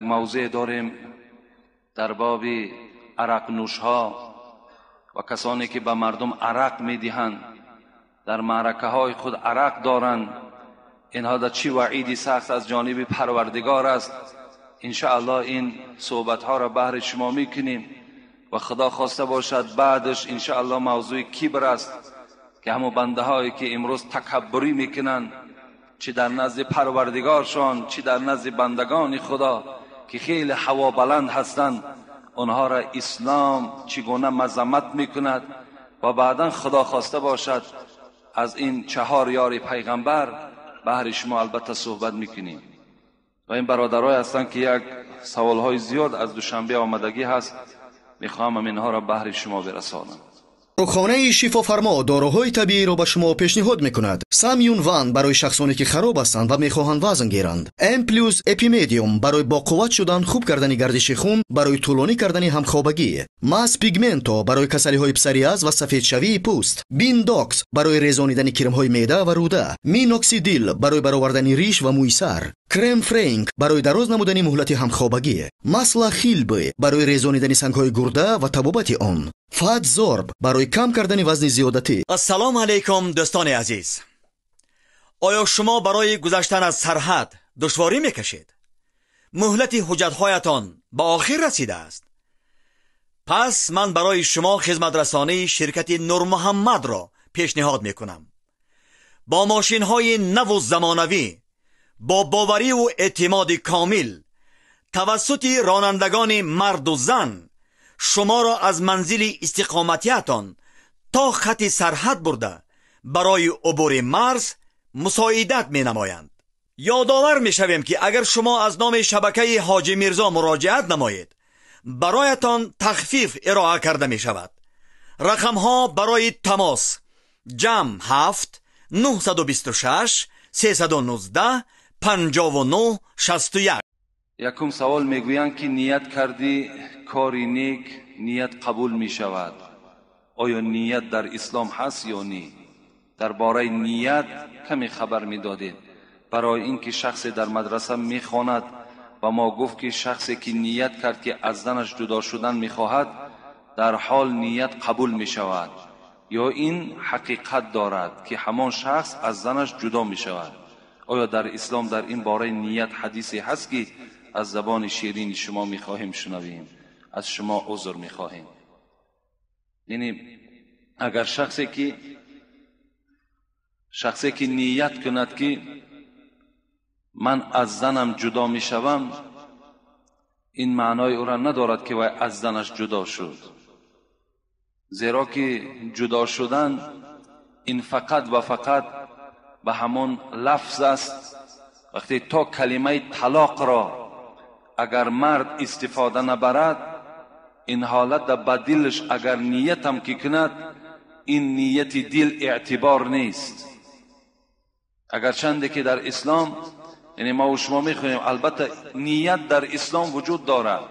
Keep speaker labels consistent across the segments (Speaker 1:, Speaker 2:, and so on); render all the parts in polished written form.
Speaker 1: موضوع داریم در باب عرق نوشها و کسانی که به مردم عرق میدهند، در معرکه های خود عرق دارند، اینها در چی وعیدی سخت از جانب پروردگار است. انشاءالله این صحبت ها را بهر شما میکنیم و خدا خواسته باشد بعدش انشاءالله موضوع کبر است که همو بنده هایی که امروز تکبری میکنند، چی در نزد پروردگارشان چی در نزد بندگان خدا که خیلی هوا بلند هستند، آنها را اسلام چگونه مذمت میکند و بعدا خدا خواسته باشد از این چهار یار پیغمبر بهر شما البته صحبت میکنیم. و این برادرای هستند که یک سوالهای زیاد از دوشنبه آمدگی هست، میخواهم اینها را بهر شما برسانم.
Speaker 2: Дорухонаи Шифофармо доруҳои табииро ба шумо пешниҳод мекунад. Самюн Ван барои шахсоне ки хароб ҳастанд ва мехоҳанд вазн гиранд. М плюс Эпимедиум барои боқувват шудан, хуб кардани гардиши хун, барои тӯлонӣ кардани ҳамхобагӣ. Мас Пигменто барои касалиҳои псориаз ва сафедшавии пӯст. Биндокс барои резонидани кирмҳои меъда ва рӯда. Миноксидил барои баровардани риш ва мӯи сар. Крем Френк барои дароз намудани муҳлати ҳамхобагӣ. Масла Хилбы барои резонидани сангҳои гурда ва табобати он. Фатзорб барои кам кардани вазни зиёдатӣ.
Speaker 3: Ассалому алайкум, дӯстони азиз. Оё шумо барои гузаштан аз сарҳад душворӣ мекашед? Муҳлати ҳуҷҷатҳоятон ба охир расидааст? Пас ман барои шумо хизматрасонии ширкати Нурмуҳаммадро пешниҳод мекунам. Бо мошинҳои наву замонавӣ, бо бовариву эътимоди комил, тавассути ронандагони марду зан шуморо аз манзили истиқоматиятон то хати сарҳад бурда барои убури марз мусоидат менамоянд. Ёдовар мешавем, ки агар шумо аз номи шабакаи Ҳоҷи Мирзо муроҷиат намоед, бароятон тахфиф ироа карда мешавад. Рақамҳо барои тамос: +7 926 319 59 61.
Speaker 1: Якум савол мегӯянд ки ният кардӣ кори нек, ният қабул мешавад. Оё ният дар ислом ҳаст ё не? Дар бораи ният каме хабар медодед, барои ин ки шахсе дар мадраса мехонад ва мо гуфт ки шахсе ки ният кард ки аз занаш ҷудо шудан мехоҳад, дар ҳол ният қабул мешавад ё ин ҳақиқат дорад ки ҳамон шахс аз занаш ҷудо мешавад? Оё дар ислом дар ин бораи ният ҳадисе ҳаст ки аз забони ширини шумо мехоҳем шунавем? Аз шумо узр мехоҳем. Яъне агар шахсе ки ният кунад ки ман аз занам ҷудо мешавам, ин маънои ӯро надорад ки вай аз занаш ҷудо шуд, зеро ки ҷудо шудан ин фақат ва фақат ба ҳамон лафз аст. Вақте то калимаи талоқро агар мард истифода набарад, ин ҳолат ба дилаш агар ниятам ки кунад, ин нияти дил эътибор нест. Агарчанде ки дар ислом, яъне мо ва шумо мехоҳем, албатта ният дар ислом вуҷуд дорад,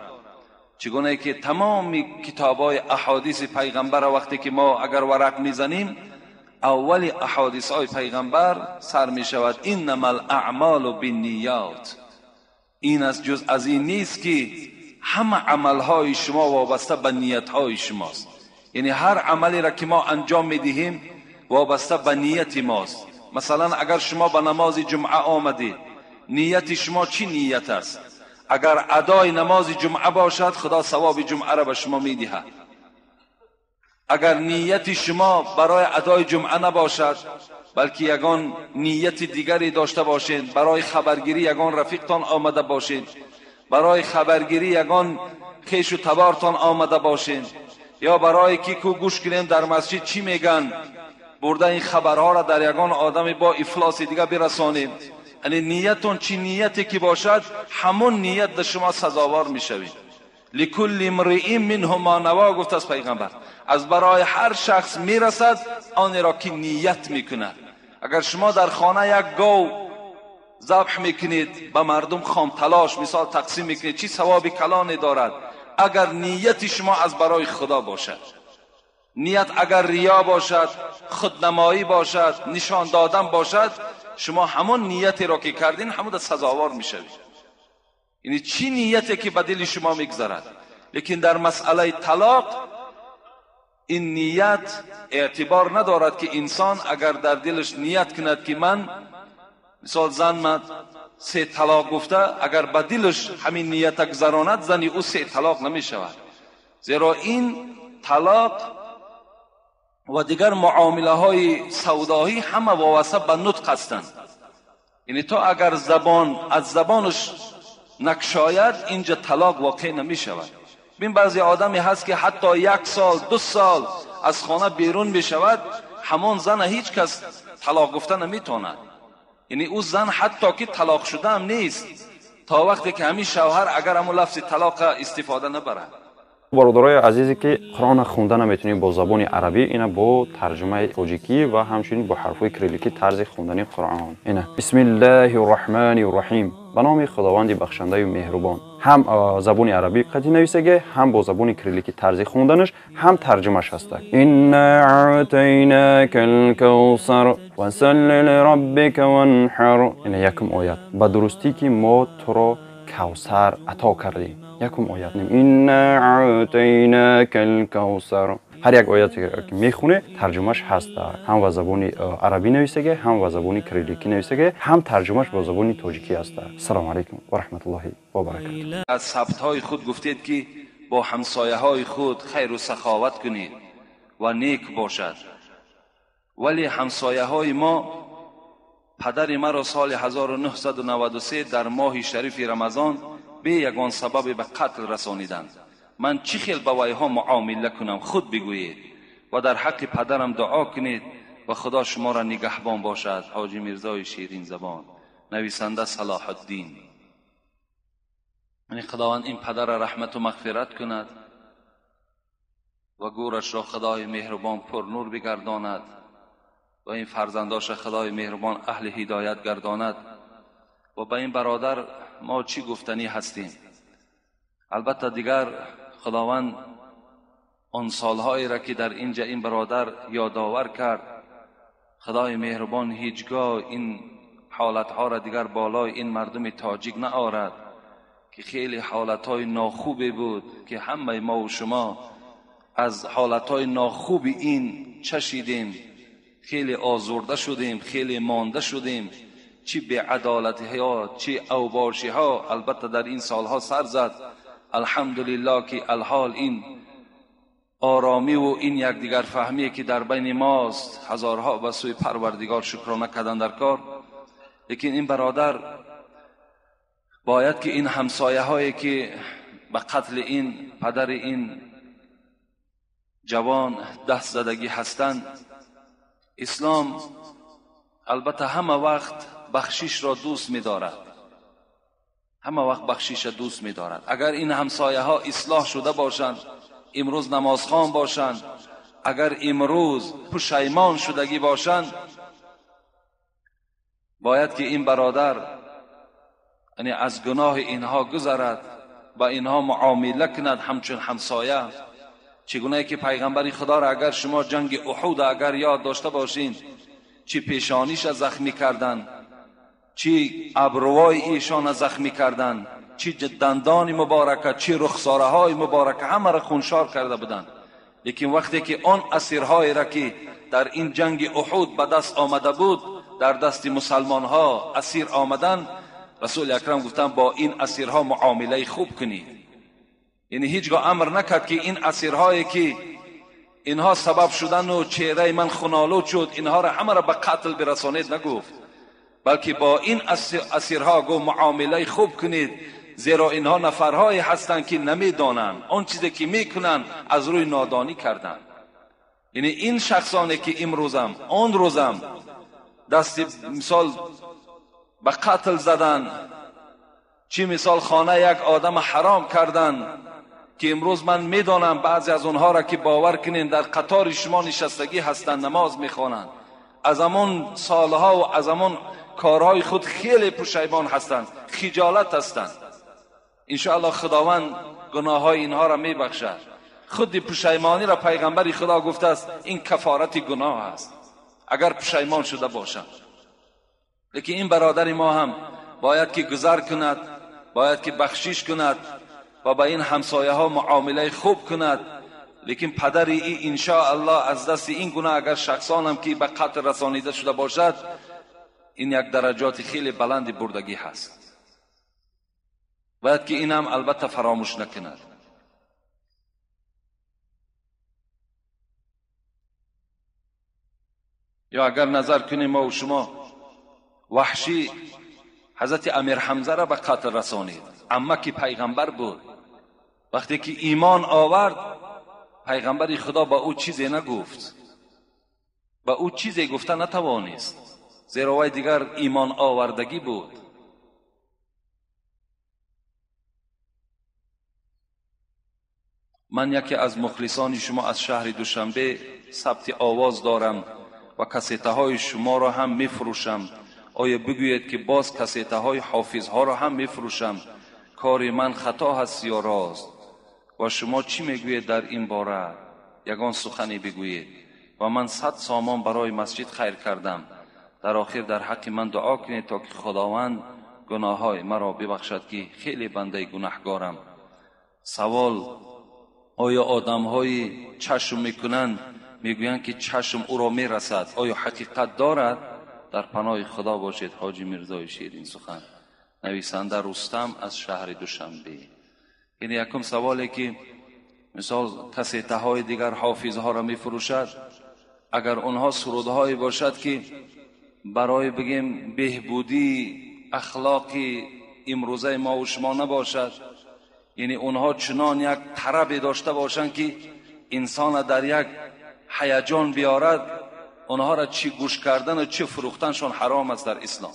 Speaker 1: чигуна ки тамоми китобҳои аҳодиси пайғамбарро вақте ки мо агар варақ мезанем, аввали аҳодисҳои пайғамбар сар мешавад иннама алаъмолу бинниёт. Ин аст, ҷуз аз ин нест ки ҳама амалҳои шумо вобаста ба ниятҳои шумост. Яъне ҳар амалеро ки мо анҷом медиҳем вобаста ба нияти мост. Масалан, агар шумо ба намози ҷумъа омадед, нияти шумо чӣ ният аст? Агар адои намози ҷумъа бошад, худо савоби ҷумъаро ба шумо медиҳад. Агар нияти шумо барои адои ҷумъа набошад, балки ягон нияти дигаре дошта бошед, барои хабаргирӣ ягон рафиқтон омада бошед, барои хабаргирӣ ягон хешу табортон омада бошед, ё барои ки ку гӯш кунем дар масҷид чӣ мегӯянд, бурда ин хабарҳоро дар ягон одаме бо ифлоси дига бирасонем, яъне ниятон чӣ нияте ки бошад, ҳамон ният дар шумо сазовор мешавед. Ликулли имриин минҳу ма наво, гуфт аз пайғамбар, аз барои ҳар шахс мерасад онеро ки ният мекунад. Агар шумо дар хона як гов забҳ мекунед, ба мардум хомталош мисол тақсим мекунед, чӣ савоби калоне дорад агар нияти шумо аз барои худо бошад. Ният агар риё бошад, худнамоӣ бошад, нишон додан бошад, шумо ҳамон ниятеро ки кардин, ҳамон сазовор мешавед. یعنی چی نیته که به دل شما میگذرد. لیکن در مسئله طلاق این نیت اعتبار ندارد که انسان اگر در دلش نیت کند که من مثال زن من 3 طلاق گفته، اگر به دلش همین نیت گذراند زنی او 3 طلاق نمی شود. زیرا این طلاق و دیگر معامله های سودایی همه وابسته به نطق هستند. یعنی تا اگر زبان از زبانش نکشاید اینجا طلاق واقع نمی شود. ببین بعضی آدمی هست که حتی 1 سال 2 سال از خانه بیرون می شود، همان زن هیچ کس طلاق گفته نمیتواند. یعنی او زن حتی که طلاق شده هم نیست تا وقتی که همین شوهر اگر همون لفظ طلاق استفاده نبرد.
Speaker 4: бародарои азизе ки қуръонро хонда наметавонем бо забони арабӣ, ина бо тарҷумаи тоҷикӣ ва ҳамчунин бо ҳарфҳои кирилликӣ тарзи хондани қуръон. Ина бисмиллаҳи рраҳмани рраҳим, ба номи худованди бахшандаю меҳрубон. Ҳам забони арабӣ қатъи нависаге, ҳам бо забони кирилликӣ тарзи хонданаш, ҳам тарҷумаш ҳаста. Инна аътайнака алкавсар фасалли лираббика ванҳар. Ина якум оят. Ба дурустӣ ки мо туро кавсар ато кардем. Якум оят. Инна аътайнака алкавсар. Ҳар як ояте ки мехоне тарҷумаш ҳаста. Ҳам ба забони арабӣ нависаге, ҳам ба забони кирилликӣ нависаге, ҳам тарҷумаш бо забони тоҷикӣ ҳаста. Ассалому алайкум ва раҳматуллоҳи ва баракатуҳ.
Speaker 1: Аз сабтҳои худ гуфтед ки бо ҳамсояҳои худ хайру саховат кунед ва нек бошад. вале ҳамсояҳои мо падари маро соли 1993 дар моҳи шарифи Рамазон бе ягон сабабе ба қатл расониданд. ман чӣ хел ба вайҳо муомила кунам худ бигӯед ва дар ҳаққи падарам дуо кунед ва худо шуморо нигаҳбон бошад. ҳоҷи Мирзои Ширинзабон, нависанда Салоҳуддин. یعنی خداوند این پدر را رحمت و مغفرت کند و گورش را خدای مهربان پر نور بگرداند و این فرزنداش خدای مهربان اهل هدایت گرداند. و به این برادر ما چی گفتنی هستیم؟ البته دیگر خداوند آن سالهایی را که در اینجا این برادر یادآور کرد، خدای مهربان هیچگاه این حالتها را دیگر بالای این مردم تاجیک نآورد که خیلی حالتهای ناخوبی بود که همه ما و شما از حالتهای ناخوب این چشیدیم، خیلی آزرده شدیم، خیلی مانده شدیم، چی بی‌عدالتی ها، چی اوباشی ها البته در این سالها سر زد. الحمدلله که الحال این آرامی و این یکدیگر فهمی که در بین ماست، هزارها به سوی پروردگار شکرانه کردن در کار. لیکن این برادر باید که این همسایه هایی که به قتل این پدر این جوان دست زدگی هستند، اسلام البته همه وقت بخشش را دوست می‌دارد، همه وقت بخشش را دوست می‌دارد. اگر این همسایه ها اصلاح شده باشند، امروز نمازخوان باشند، اگر امروز پشیمان شدگی باشند، باید که این برادر یعنی از گناه اینها گذرد و اینها معامله کند همچون همسایه. چگونه که پیغمبر خدا را اگر شما جنگ احد اگر یاد داشته باشین، چی پیشانیش زخمی کردن، چی ابروهای ایشان زخمی کردن، چی دندان مبارکه، چی رخساره های مبارکه، همه را خونشار کرده بودند. لیکن وقتی که آن اسیرهای را که در این جنگ احد به دست آمده بود، در دست مسلمان ها اسیر آمدن، رسول اکرم گفتن با این اسیرها معامله خوب کنید. یعنی هیچگاه امر نکرد که این اسیرهایی که اینها سبب شدن و چهره من خونالود شد، اینها را همه را به قتل برسانید نگفت، بلکه با این اسیرها گفت معامله خوب کنید، زیرا اینها نفرهایی هستند که نمیدانند، آن چیزی که میکنند از روی نادانی کردند. یعنی این شخصانی که امروزم آن روزم دست مثال به قتل زدن، چی مثال خانه یک آدم حرام کردن که امروز من میدانم بعضی از اونها را که باور کنین در قطار شما نشستگی هستند، نماز میخوانند، از همون سالها و از همون کارهای خود خیلی پشیمان هستند، خجالت هستند. انشاءالله خداوند گناه های اینها را میبخشد. خود پشیمانی را پیغمبر خدا گفته است این کفارت گناه است اگر پشیمان شده باشند. لیکن این برادر ما هم باید که گذر کند، باید که بخشش کند و با این همسایه ها معامله خوب کند. لیکن پدر ای انشاءالله از دست این گونه اگر شخصان هم که به قتل رسانیده شده باشد، این یک درجات خیلی بلند بردگی هست. باید که این هم البته فراموش نکند. یا اگر نظر کنیم ما و شما، وحشی حضرت امیر حمزه را به قتل رسانید، عمه که پیغمبر بود. وقتی که ایمان آورد، پیغمبر خدا با او چیزی نگفت، با او چیزی گفته نتوانست، زیرا وی دیگر ایمان آوردگی بود. من یکی از مخلصان شما از شهر دوشنبه ثبت آواز دارم و کسیته های شما را هم میفروشم. آیا بگویید که باز کسیته های حافظ ها را هم میفروشم؟ کار من خطا هست یا راست؟ و شما چی میگویید در این باره؟ یگان سخنی بگویید. و من 100 سامان برای مسجد خیر کردم. در آخر در حق من دعا کنید تا که خداوند گناه های مرا ببخشد که خیلی بنده گناهگارم. سوال: آیا آدم های چشم میکنند میگویند که چشم او را میرسد، آیا حقیقت دارد؟ در پناه خدا باشید. حاجی میرزای شیرین سخن. نویسنده رستم از شهر دوشنبه. این یکم سوالی که مثال کسیته های دیگر حافظ ها را میفروشد، اگر اونها سرودهایی باشد که برای بگیم بهبودی اخلاقی امروزه ما و شما نباشد، یعنی اونها چنان یک طرب داشته باشند که انسان در یک هیجان بیارد، اونها را چی گوش کردن و چی فروختنشون حرام است در اسلام.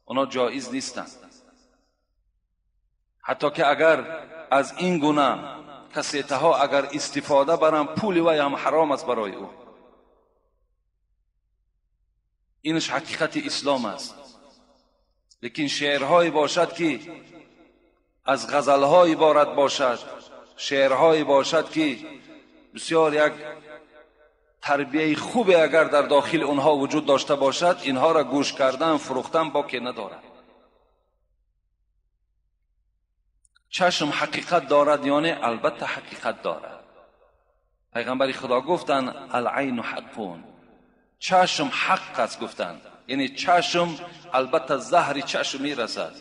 Speaker 1: اونها جایز نیستند. حتی که اگر از این گونه کسیته ها اگر استفاده برم، پول وی هم حرام است برای او. اینش حقیقت اسلام است. لیکن شعرهایی باشد که از غزلهای عبارت باشد، شعرهایی باشد که بسیار یک تربیه خوبی اگر در داخل اونها وجود داشته باشد، اینها را گوش کردن فروختن باکی ندارد. چشم حقیقت دارد یعنی البته حقیقت دارد. پیغمبر خدا گفتن العین حقون، چشم حق است گفتن، یعنی چشم البته زهر چشم میرسد.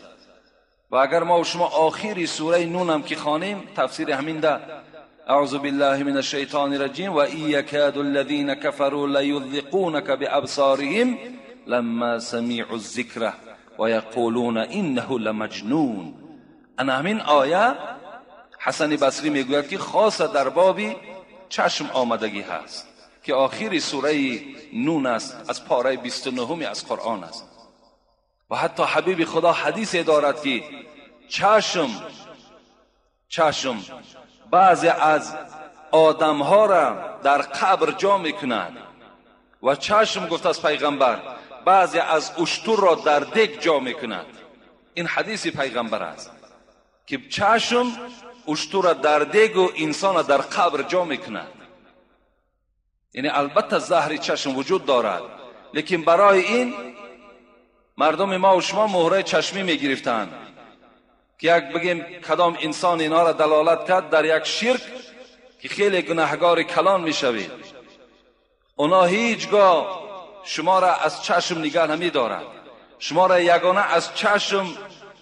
Speaker 1: و اگر ما و شما آخری سوره نون هم که خوانیم، تفسیر همین ده: اعوذ بالله من الشیطان الرجیم و ان یکاد الذین کفروا لیذقونک بابصارهم لما سمعوا الذکر و یقولون انه لمجنون. انا همین آیه حسن بصری میگوید که خاص در باب چشم آمدگی هست که آخری سوره نون است، از پاره 29 از قرآن است. و حتی حبیب خدا حدیث دارد که چشم بعضی از آدمها را در قبر جا میکند و چشم گفت از پیغمبر بعضی از اشتر را در دگ جا میکند. این حدیث پیغمبر است که چشم اشتر را در دگ و انسان را در قبر جا میکند. یعنی البته زهر چشم وجود دارد، لیکن برای این مردم ما و شما مهره چشمی میگرفتند که یک بگیم کدام انسان اینا را دلالت کرد در یک شرک که خیلی گناهگار کلان میشوید، اونا هیچگاه شما را از چشم نگاه نمیدارد، شما را یگانه از چشم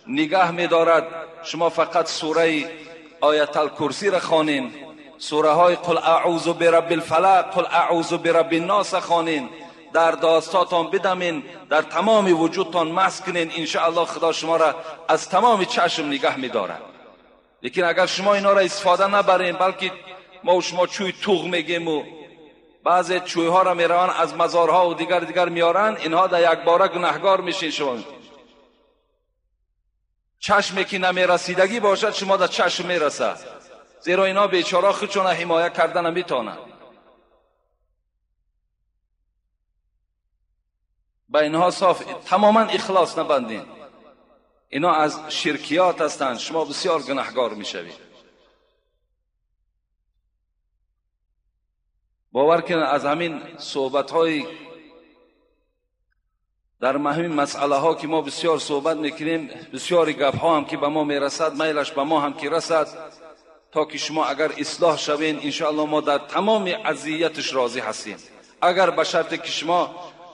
Speaker 1: نگاه میدارد. شما فقط سوره آیت الکرسی را خوانین، سوره های قل اعوذ برب الفلق، قل اعوذ برب الناس خوانین، در داستاتان بدمین، در تمام وجودتان مسح کنین، انشاءالله خدا شما را از تمام چشم نگاه میدارد. لیکن اگر شما اینا را استفاده نبرین، بلکه ما و شما چوی توغ میگیم و بعضی چوی ها را میروان از مزارها و دیگر میارن، اینها در یک باره گناهگار میشین. شما چشمی که نمیرسیدگی باشد شما در چشم میرسد، زیرا اینا بیچاره خودشون حمایه کردن نمیتونن. با اینها صاف تماما اخلاص نبندین، اینا از شرکیات هستند، شما بسیار گناهگار میشوید. باور کنید از همین صحبت های Дар ҳамин масъалаҳо ки мо бисёр суҳбат мекунем, бисёри гапҳо ҳам ки ба мо мерасад, майлаш ба мо ҳам ки расад, то ки шумо агар ислоҳ шавед, иншоаллоҳ мо дар тамоми азияташ розӣ ҳастем, агар ба шарте ки шумо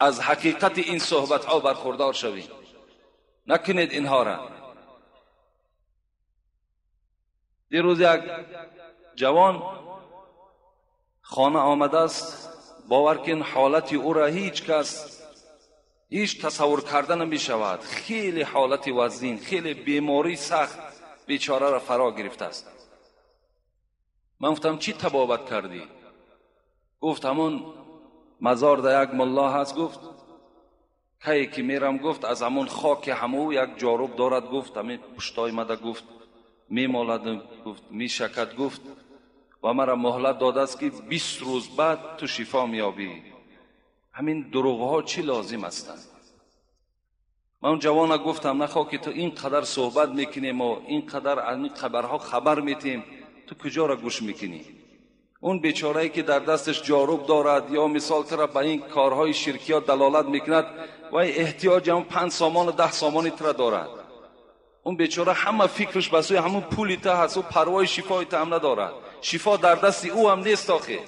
Speaker 1: аз ҳақиқати ин суҳбатҳо бархурдор шавед. Накунед инҳоро. Дирӯз як ҷавон хона омадааст, бовар кун ҳолати ӯро ҳеҷ кас ҳеҷ тасаввур карда намешавад. Хеле ҳолати вазнин, хеле бемории сахт бечораро фаро гирифтааст. Ман гуфтам чӣ табобат кардӣ? Гуфт ҳамон мазор дар як мулло ҳаст, гуфт кае ки мерам, гуфт аз ҳамон хоки ҳаму як ҷоруб дорад, гуфт ҳамин пуштои мада, гуфт мемолад, гуфт мешакад, гуфт ва мара муҳлат додааст ки 20 рӯз баъд ту шифо меёбӣ. Ҳамин дурӯғҳо чӣ лозим ҳастанд? Ман он ҷавона гуфтам нахоҳ ки ту ин қадар суҳбат мекунем ва ин қадар аз ин хабарҳо хабар метиҳем, ту куҷоро гӯш мекунӣ? Он бечорае ки дар дасташ ҷоруб дорад ё мисол тура ба ин корҳои ширкиё далолат мекунад, вай эҳтиёҷи ҳамон 5 сомону 10 сомони тура дорад. Он бечора ҳама фикраш ба сӯи ҳамон пули ту ҳаст, ӯ парвои шифои ту ҳам надорад. Шифо дар дасти ӯ ҳам нест охе.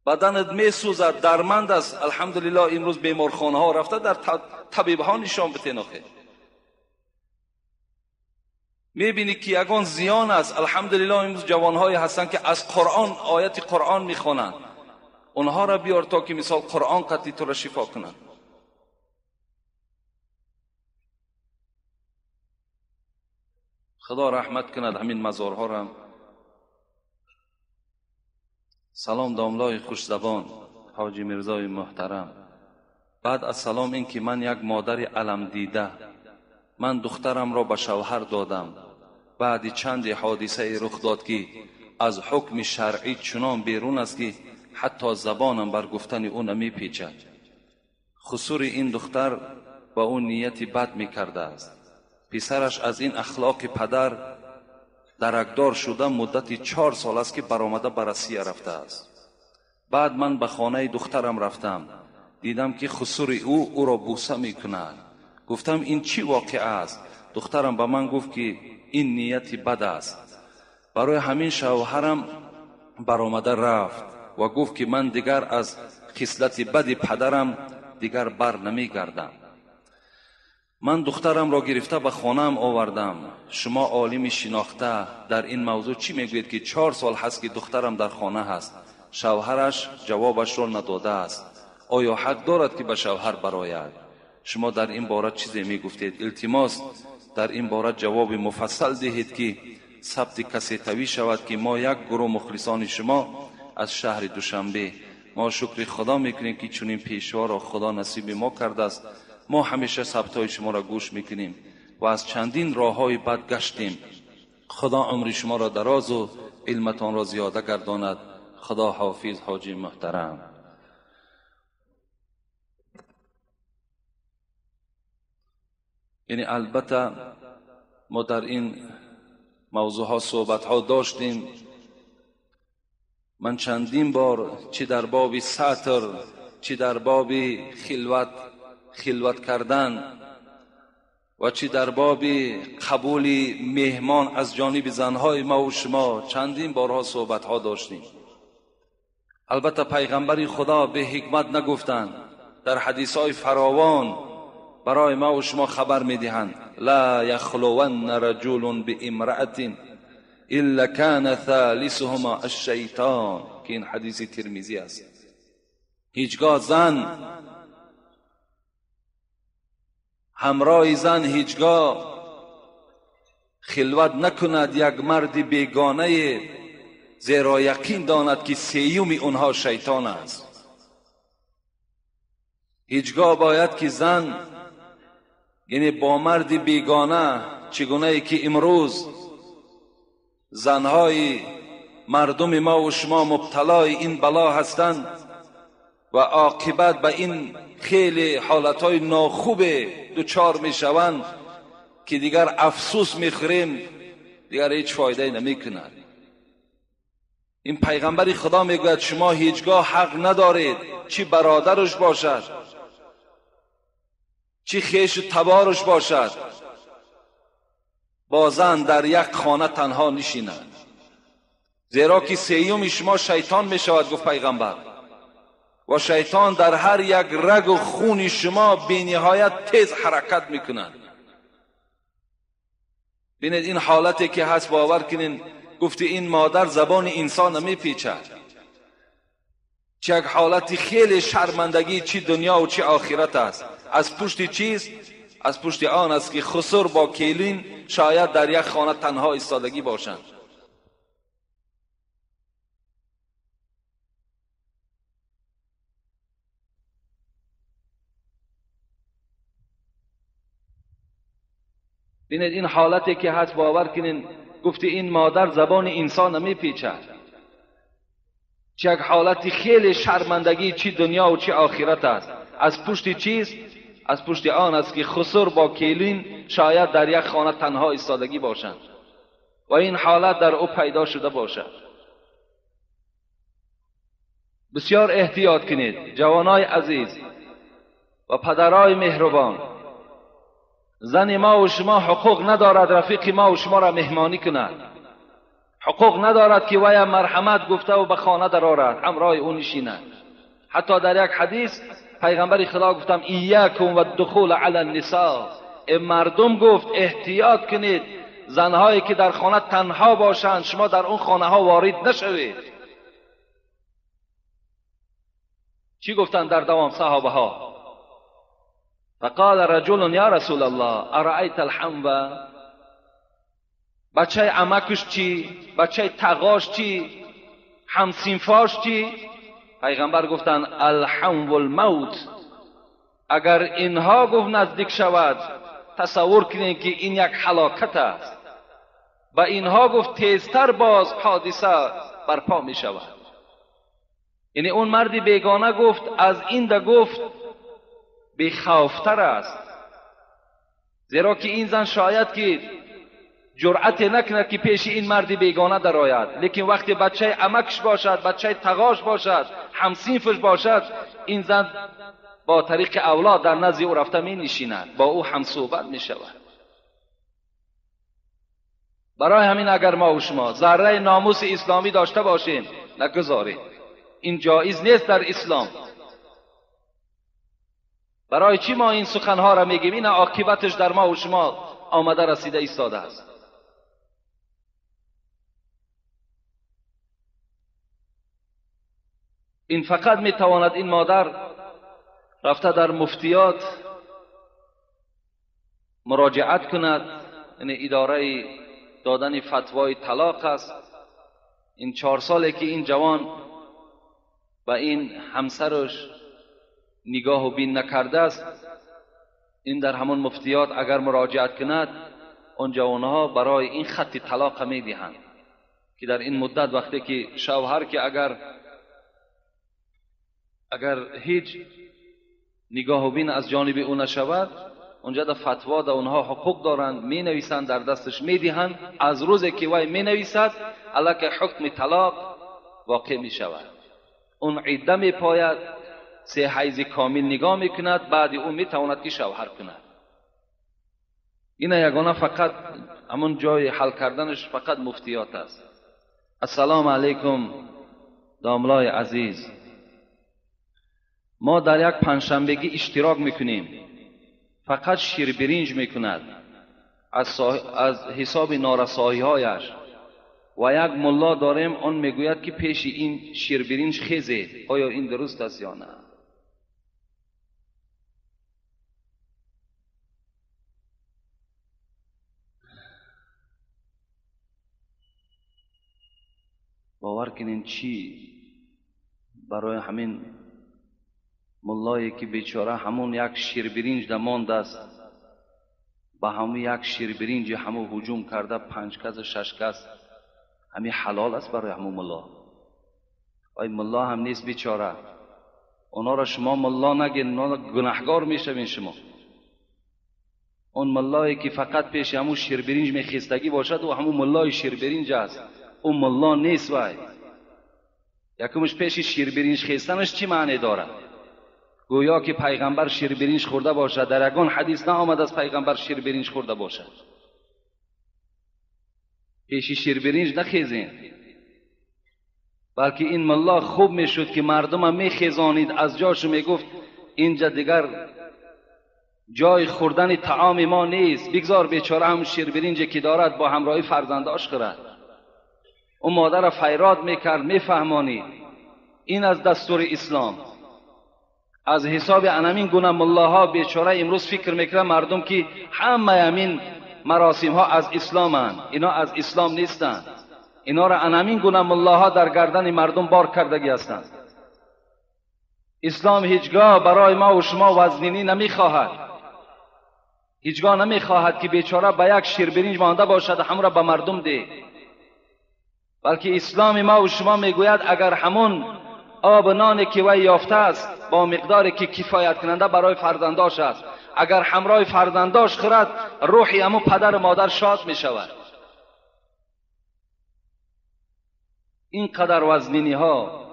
Speaker 1: Баданат месӯзад, дарманд аст. Алҳамдулиллоҳ имрӯз беморхонаҳо рафта дар табибҳо нишон битен охе. Мебинӣ ки ягон зиён аст. Алҳамдулиллоҳ имрӯз ҷавонҳое ҳастанд ки аз Қуръон ояти Қуръон мехонанд. Онҳоро биёр то ки мисол Қуръон қатъи туро шифо кунанд. Худо раҳмат кунад ҳамин мазорҳоро. Салом домлои хушзабон ҳоҷи Мирзои муҳтарам. Баъд аз салом ин ки ман як модари аламдида, ман духтарамро ба шавҳар додам. Баъди чанде ҳодисае рух дод ки аз ҳукми шаръӣ чунон берун аст ки ҳатто забонам бар гуфтани ӯ намепечад. Хусури ин духтар ба ӯ нияти бад мекардааст. Писараш аз ин ахлоқи падар даракдор шуда муддати 4 сол аст ки баромада ба Россия рафтааст. Баъд ман ба хонаи духтарам рафтам. Дидам ки хусури ӯ ӯро бӯса мекунад. Гуфтам ин чӣ воқеа аст? Духтарам ба ман гуфт ки ин нияти бад аст. Барои ҳамин шавҳарам баромада рафт ва гуфт ки ман дигар аз хислати бади падарам дигар бар намегардам. Ман духтарамро гирифта ба хонаам овардам. Шумо олими шинохта дар ин мавзӯъ чӣ мегӯед ки 4 сол ҳаст ки духтарам дар хона ҳаст, шавҳараш ҷавобашро надодааст. Оё ҳақ дорад ки ба шавҳар барояд? Шумо дар ин бора чизе мегуфтед? Илтимос дар ин бора ҷавоби муфассал диҳед ки сабти касе тавӣ шавад ки мо як гурӯҳ мухлисони шумо аз шаҳри Душанбе. Мо шукри Худо мекунем ки чунин пешворо Худо насиби мо кардааст. Мо ҳамеша сабтҳои шуморо гӯш мекунем ва аз чандин роҳҳои бад гаштем. Худо умри шуморо дарозу илматонро зиёда гардонад. Худо ҳофиз ҳоҷи муҳтарам. Яъне албатта мо дар ин мавзӯъҳо суҳбатҳо доштем. Ман чандин бор чӣ дар боби сатр, чӣ дар боби хилват кардан ва чӣ дар боби қабули меҳмон аз ҷониби занҳои мо ва шумо чандин борҳо суҳбатҳо доштем. Албатта пайғамбари Худо бе ҳикмат нагуфтанд. Дар ҳадисҳои фаровон барои мо ва шумо хабар медиҳанд: ла яхлуванна раҷулун биимраатин илла кана thalисуҳума аш-шайтон, ки ин ҳадиси Тирмизӣ аст. Ҳеҷгоҳ зан ҳамроҳи зан ҳеҷгоҳ хилват накунад як марди бегонае, зеро яқин донад ки сеюми онҳо шайтон аст. Ҳеҷгоҳ бояд ки зан яъне бо марди бегона, чигунае ки имрӯз занҳои мардуми мо ва шумо мубталои ин бало ҳастанд ва оқибат ба ин хеле ҳолатҳои нохубе дучор мешаванд ки дигар афсӯс мехӯрем, дигар ҳеҷ фоидае намекунад. Ин пайғамбари Худо мегӯяд шумо ҳеҷгоҳ ҳақ надоред, чӣ бародараш бошад, چی خیش و تبارش باشد با زن در یک خانه تنها نشیند، زیرا که سیوم شما شیطان می شود، گفت پیغمبر. و شیطان در هر یک رگ و خون شما بی نهایت تیز حرکت می کند. ببینید این حالتی که هست، باور کنین، گفتی این مادر زبان انسان می پیچد. چه یک حالتی خیلی شرمندگی، چی دنیا و چی آخرت است. از پشت چیست؟ از پشت آن است که خسر با کیلین شاید در یک خانه تنها ایستادگی باشند. ببینید این حالتی که هست، باور کنین، گفتی این مادر زبان انسان می پیچد. چه یک حالتی خیلی شرمندگی، چی دنیا و چی آخرت است. از پشت چیست؟ از پشت آن است که خسر با کیلین شاید در یک خانه تنها ایستادگی باشند و این حالت در او پیدا شده باشد. بسیار احتیاط کنید جوانای عزیز و پدرای مهربان. زن ما و شما حقوق ندارد رفیق ما و شما را مهمانی کند. حقوق ندارد که وی مرحمت گفته و به خانه درآرد، همراه او نشیند. حتی در یک حدیث پیغمبر خدا گفتم ایاکم و الدخول علی النساء، مردم گفت احتیاط کنید زنهایی که در خانه تنها باشند شما در اون خانه ها وارد نشوید. چی گفتند در دوام صحابه ها؟ فقال رجل یا رسول الله ارأیت الحمو، بچه عمکش چی؟ بچه تقاش چی؟ همسینفاش چی؟ پیغمبر گفتند الحمو الموت. اگر اینها گفت نزدیک شود، تصور کنید که این یک هلاکت است. و اینها گفت تیزتر باز حادثه برپا می شود. یعنی اون مردی بیگانه گفت از این ده گفت بیخوفتر است، زیرا که این زن شاید که جرأت نکند که پیش این مرد بیگانه درآید، لیکن وقتی بچه عمکش باشد، بچه تقاش باشد، همصنفش باشد، این زن با طریق اولاد در نزد او رفته می نشیند، با او هم صحبت می شود. برای همین اگر ما و شما ذره ناموس اسلامی داشته باشیم نگذاریم، این جایز نیست در اسلام. برای چی ما این سخنها را میگیم؟ این عاقبتش در ما و شما آمده رسیده ایستاده است. این فقط میتواند این مادر رفته در مفتیات مراجعت کند، یعنی اداره دادن فتوای طلاق است. این 4 ساله که این جوان و این همسرش نگاه و بین نکرده است، این در همان مفتیات اگر مراجعت کند، آن جوانها برای این خط طلاق میدهند که در این مدت وقتی که شوهر که اگر هیچ نگاه و بین از جانب او نشود، اونجا در فتوا در اونها حقوق دارند، می نویسند، در دستش می دهند. از روزی که وی می نویسد علیه حکم طلاق واقع می شود. اون عده می پاید، 3 حیض کامل نگاه می کند، بعد او می تواند که شوهر کند. این یگانه فقط همون جای حل کردنش فقط مفتیات است. السلام علیکم داملای عزیز، ما در یک پنجشنبگی اشتراک میکنیم، فقط شیر برنج میکند از حساب نارسایی هایش، و یک ملا داریم آن میگوید که پیش این شیر برنج خیزید، آیا این درست است یا نه؟ باور کنین چی برای همین ملایی که بیچاره همون یک شیر برنج دماند است، با همون یک شیر برنج همون هجوم کرده 5 کس 6 کس، همین حلال است برای همون ملا؟ آی ملا هم نیست بیچاره. اونا را شما ملا نگین، اونا گناهگار میشوین شما. اون ملایی که فقط پیش همون شیر برنج میخیستگی باشد و همون ملای شیر برنج است، اون ملا نیست. وای یکمش پیش شیر برنج خیستنش چی معنی دارد؟ گویا که پیغمبر شیر برنج خورده باشد. در یگان حدیث نآمد از پیغمبر شیر برنج خورده باشد. پیش شیر برنج نخیزین، بلکه این ملا خوب میشد که مردم میخیزانید از جاش، میگفت اینجا دیگر جای خوردن طعام ما نیست، بگذار بیچاره هم شیر برنج که دارد با همراهی فرزنداش خورد. اون مادر فیراد میکرد، میفهمانید. این از دستور اسلام. از حساب انمین گونه ملاها بیچاره امروز فکر میکنه مردم که همه همین مراسم ها از اسلامند. اینا از اسلام نیستند. اینا را انمین گونه ملاها در گردن مردم بار کردگی هستند. اسلام هیچگاه برای ما و شما وزنینی نمیخواهد. هیچگاه نمیخواهد که بیچاره به یک شیر برنج مانده باشد هم را به مردم ده، بلکه اسلام ما و شما میگوید اگر همون آب نانی که وی یافته است با مقداری که کفایت کننده برای فرزنداش است، اگر همراه فرزنداش خورد روحی همون پدر و مادر شاد می شود. اینقدر وزنینی ها،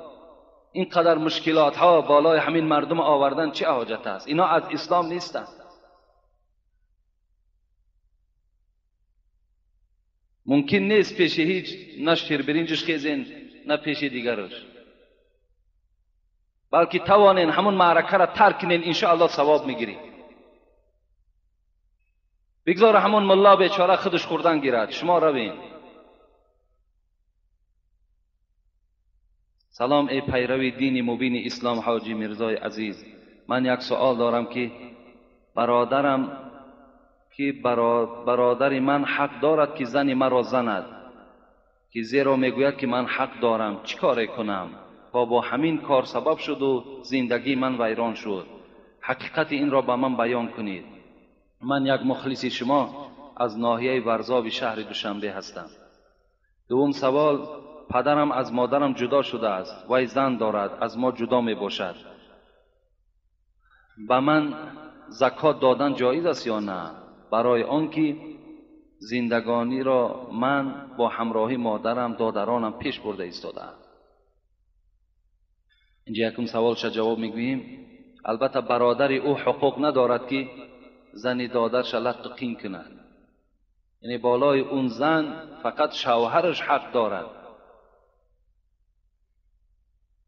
Speaker 1: اینقدر مشکلات ها بالای همین مردم آوردن چه حاجت است؟ اینا از اسلام نیستند. ممکن نیست پیش هیچ نه شیر برنجش خیزین نه پیش دیگرش، بلکه توانین همون معرکه را ترک کنین، انشاءالله ثواب میگیری. بگذار همون ملا بیچاره خودش خوردن گیرد، شما روین. سلام ای پیروی دین مبین اسلام حاجی میرزای عزیز، من یک سوال دارم که برادرم که برادر من حق دارد که زن مرا زند، که زیرا میگوید که من حق دارم، چیکار کنم؟ و با همین کار سبب شد و زندگی من ویران شد. حقیقت این را به من بیان کنید. من یک مخلص شما از ناحیه ورزاب شهر دوشنبه هستم. دوم سوال، پدرم از مادرم جدا شده است، وی زن دارد، از ما جدا می باشد. به من زکات دادن جایز است یا نه؟ برای آنکه زندگانی را من با همراهی مادرم دادرانم پیش برده ایستادم. اینجا یکم سوالش جواب میگوییم. البته برادر او حقوق ندارد که زن دادرش لط قین کند، یعنی بالای اون زن فقط شوهرش حق دارد.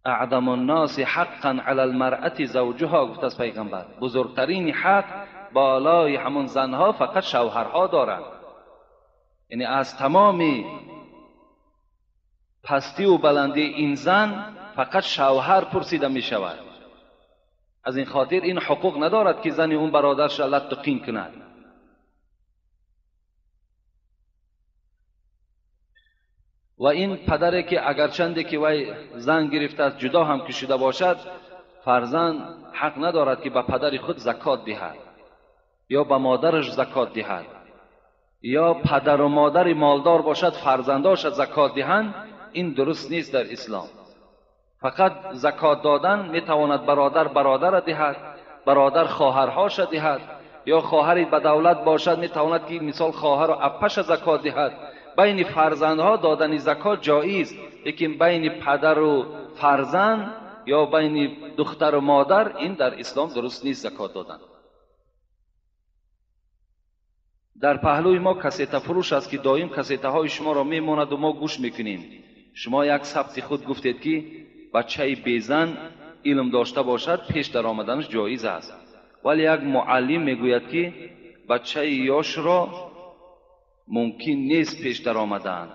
Speaker 1: اعظم الناس حقا علی المرأة زوجها، گفت از پیغمبر، بزرگترین حق بالای همون زنها فقط شوهرها دارند. یعنی از تمام پستی و بلندی این زن فقط شوهر پرسیده می شود. از این خاطر این حقوق ندارد که زن اون برادرش لط قین کند. و این پدری که اگرچنده که وی زن گرفته است جدا هم که شده باشد، فرزند حق ندارد که به پدر خود زکات دهد یا به مادرش زکات دهد، یا پدر و مادر مالدار باشد فرزنداش زکات دهند. این درست نیست در اسلام. فقط زکات دادن میتواند برادر برادر دهد، برادر خواهرهاش دهد، یا خواهری به دولت باشد میتواند که مثال خواهر و اپش زکات دهد. بین فرزندها دادن زکات جایز، لیکن بین پدر و فرزند یا بین دختر و مادر این در اسلام درست نیست زکات دادن. در پهلوی ما کسیته فروش است که دایم کسیته های شما را میماند و ما گوش میکنیم. شما یک ثبت خود گفتید که بچه بیزن علم داشته باشد پیش در آمدنش جایز است، ولی یک معلم میگوید که بچه یاش را ممکن نیست پیش در آمدن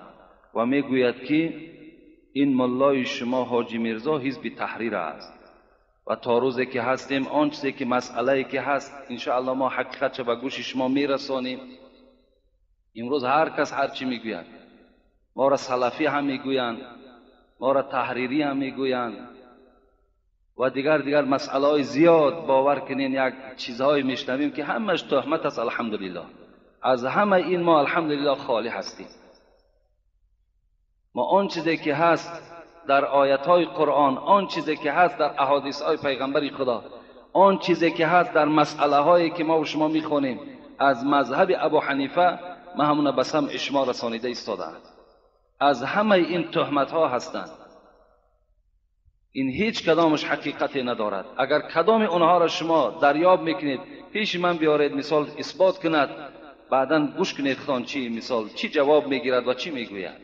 Speaker 1: و میگوید که این ملای شما حاجی میرزا حزب تحریر است و تا روزی که هستیم آن چیزی که مسئله که هست انشاءالله ما حقیقت به گوش شما میرسانیم. امروز هر کس هر چی میگوید، ما را سلفی هم میگویند، ما را تحریری هم میگویند و دیگر مسئله های زیاد. باور کنین یک چیزهای میشنویم که همش تهمت است. الحمدلله از همه این ما الحمدلله خالی هستیم. ما آن چیزی که هست در آیت های قرآن، آن چیزی که هست در احادیث های پیغمبر خدا، آن چیزی که هست در مسئله هایی که ما و شما میخوانیم از مذهب ابو حنیفه، ما همون به سمع شما رسانیده ایستاده‌اند. از همه این تهمت ها هستند. این هیچ کدامش حقیقتی ندارد. اگر کدام اونها را شما دریاب میکنید پیش من بیارید، مثال اثبات کند، بعدا گوش کنید خان چی مثال چی جواب میگیرد و چی میگوید.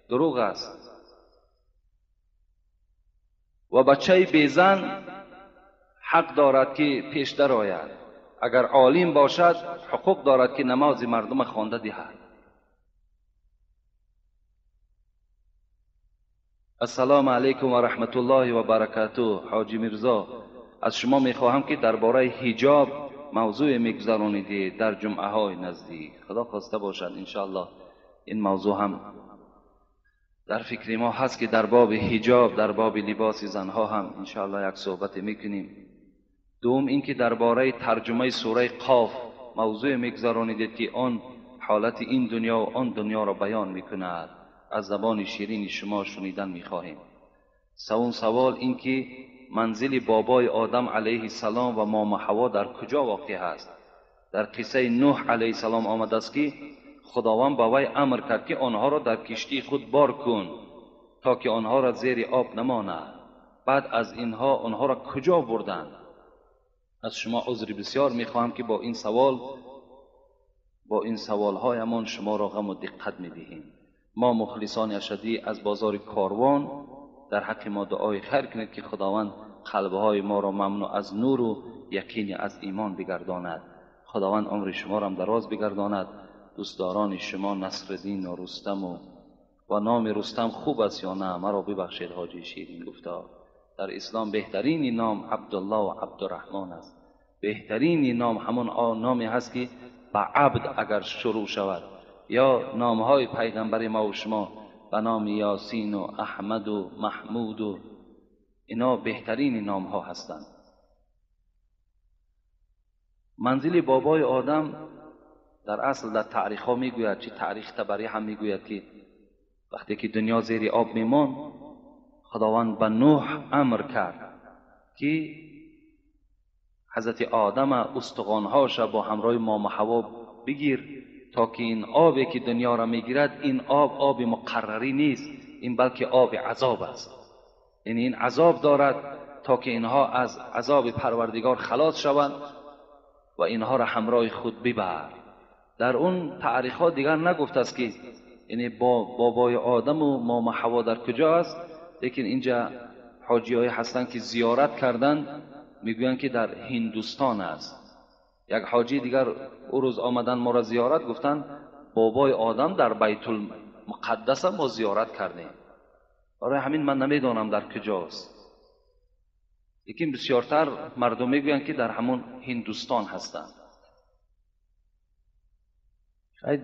Speaker 1: دروغ است. و بچه بیزن حق دارد که پیش در آید. اگر عالم باشد حقوق دارد که نماز مردم خوانده دهد. السلام علیکم و رحمت الله و برکاته. حاجی میرزا، از شما میخواهم که درباره حجاب موضوع میگذرانیدید در جمعه های نزدیک. خدا خواسته باشد انشاءالله این موضوع هم در فکر ما هست که در باب حجاب، در باب لباس زنها هم انشاءالله یک صحبت میکنیم. دوم اینکه درباره ترجمه سوره قاف موضوع میگذرانیدید که آن حالت این دنیا و آن دنیا را بیان میکند. از زبان شیرین شما شنیدن میخواهیم. سوم سوال این که منزل بابای آدم علیه السلام و ماما حوا در کجا واقع است؟ در قصه نوح علیه السلام آمده است که خداوند به وی امر کرد که آنها را در کشتی خود بار کن تا که آنها را زیر آب نماند. بعد از اینها آنها را کجا بردند؟ از شما عذر بسیار میخواهم که با این سوالهایمان شما را غم و دقت میدهیم. ما مخلصان اشدی از بازار کاروان در حق ما دعای خیر کنید که خداوند قلبهای ما را ممنوع از نور و یقین از ایمان بگرداند. خداوند عمر شما را هم دراز بگرداند. دوستداران شما نصرالدین و رستم و نام رستم خوب است یا نه؟ مرا ببخشید حاجی شیرین گفتا در اسلام بهترین نام عبدالله و عبدالرحمن است. بهترین نام همون نامی هست که به عبد اگر شروع شود، یا نامهای پیغمبر ما و شما به نام یاسین و احمد و محمود و اینا بهترین نام ها هستند. منزل بابای آدم در اصل در تاریخ ها میگوید، چه تاریخ طبری هم میگوید که وقتی که دنیا زیر آب میمان، خداوند به نوح امر کرد که حضرت آدم استخوانهاش با همراه ماما حوا بگیر تا که این آبی که دنیا را میگیرد این آب آب مقرری نیست، این بلکه آب عذاب است. یعنی این عذاب دارد تا که اینها از عذاب پروردگار خلاص شوند و اینها را همراه خود ببر. در اون تاریخ ها دیگر نگفت است که یعنی با بابای آدم و ماما حوا در کجا است، لیکن اینجا حاجی های هستند که زیارت کردن میگویند که در هندوستان است. یک حاجی دیگر او روز آمدن ما را زیارت، گفتن بابای آدم در بیت المقدس ما زیارت کردیم. برای همین من نمیدانم در کجاست، لیکن بسیارتر مردم میگویند که در همون هندوستان هستند. شاید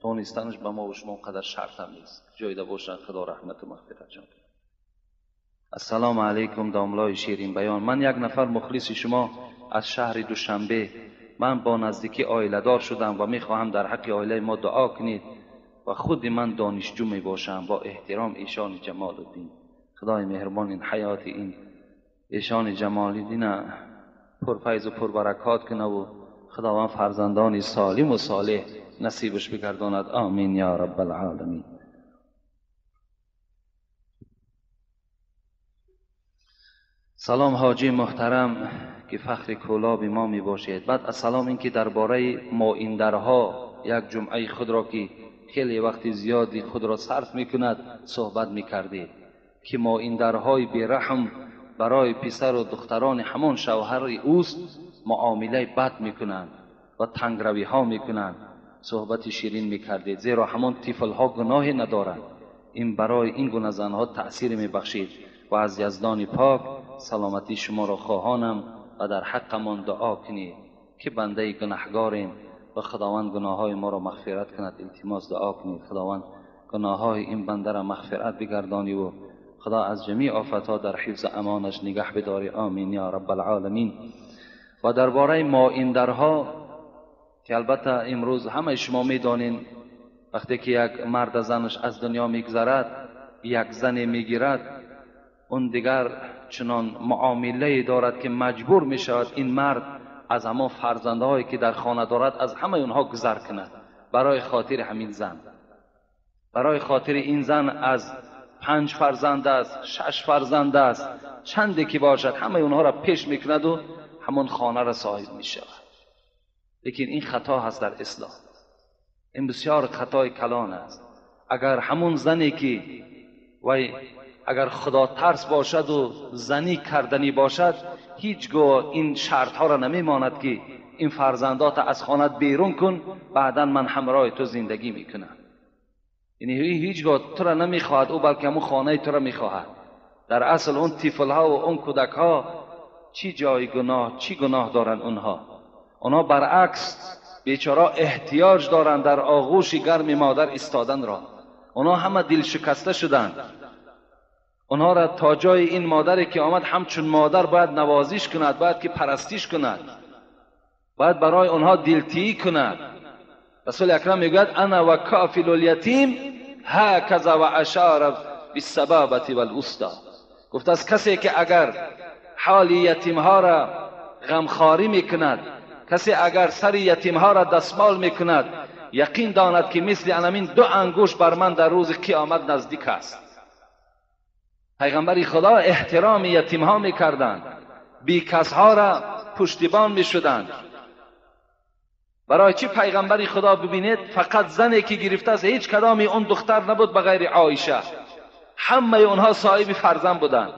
Speaker 1: دانستنش به ما و شما قدر شرط هم نیست. جایده باشن خدا رحمت و مغفرت جان. السلام علیکم داملای شیرین بیان. من یک نفر مخلص شما از شهر دوشنبه. من با نزدیکی عایله دار شدم و میخواهم در حق عایله ما دعا کنید و خود من دانشجو می باشم. با احترام ایشان جمال الدین. خدای مهربان این حیات این ایشان جمال الدین پرفیض و پربرکات کنه و خداوند فرزندانی سالم و صالح نصیبش بگرداند. آمین یا رب العالمین. سلام حاجی محترم که فخر کولاب ما می باشید. بعد از سلام این که درباره مایندرها یک جمعه خود را که خیلی وقت زیادی خود را صرف می کند صحبت می کردید که مایندرهای بیرحم برای پسر و دختران همان شوهر اوست معامله بد می کنند و تنگروی ها می کنند. صحبت شیرین می کردید زیرا همان طفل ها گناهی ندارند. این برای این گونه زنها تأثیر می بخشید و از یزدان پاک سلامتی شما را خواهانم و در حقمان دعا کنید که بنده گناهگاریم و خداوند گناههای ما را مغفرت کند. التماس دعا کنید خداوند گناههای این بنده را مغفرت بگردانی و خدا از جمیع آفتها در حفظ امانش نگه بداری. آمین یا رب العالمین. و درباره مایندرها که البته امروز همه شما میدانین وقتی که یک مرد زنش از دنیا میگذرد یک زن میگیرد، اون دیگر چنان معامله دارد که مجبور می شود این مرد از همان فرزندهایی که در خانه دارد از همه اونها گذر کند برای خاطر همین زن. برای خاطر این زن از 5 фарзанд аст, 6 фарзанд аст, чанде ки бошад ҳамаи онҳоро пеш мекунад ва ҳамон хонаро соҳиб мешавад. Лекин ин хато ҳаст дар ислом. Ин бисёр хатои калон аст. Агар ҳамон зане ки вай агар худо тарс бошад ва занӣ карданӣ бошад, ҳеҷгоҳ ин шартҳоро намемонад ки ин фарзандота аз хонат берун кун, баъдан ман ҳамроҳи ту зиндагӣ мекунам. Яъне ҳеҷгоҳ туро намехоҳад ӯ, балки ҳамон хонаи туро мехоҳад. Дар асл он тифлҳо ва он кӯдакҳо чӣ ҷои гуноҳ, чӣ гуноҳ доранд онҳо? Онҳо баръакс бечора эҳтиёҷ доранд дар оғӯши гарми модар истоданро. Онҳо ҳама дилшикаста шуданд. Онҳоро то ҷои ин модаре ки омад ҳамчун модар бояд навозиш кунад, бояд ки парастиш кунад, бояд барои онҳо дилтиӣ кунад. Расули акрам мегӯяд: ана ва кафилул ятим ҳаказа ва ашара биссабабати валвуста. Гуфтааст касе ки агар ҳоли ятимҳоро ғамхорӣ мекунад, касе агар сари ятимҳоро дастмол мекунад, яқин донад ки мисли анамин 2 ангушт бар ман дар рӯзи қиёмат наздик аст. Пайғамбари Худо эҳтироми ятимҳо мекарданд, бекасҳоро пуштибон мешуданд. Барои чӣ пайғамбари Худо бибинед, фақат зане ки гирифтааст, ҳеҷ кадоми он духтар набуд ба ғайри Оиша. Ҳамаи онҳо соҳиби фарзанд буданд.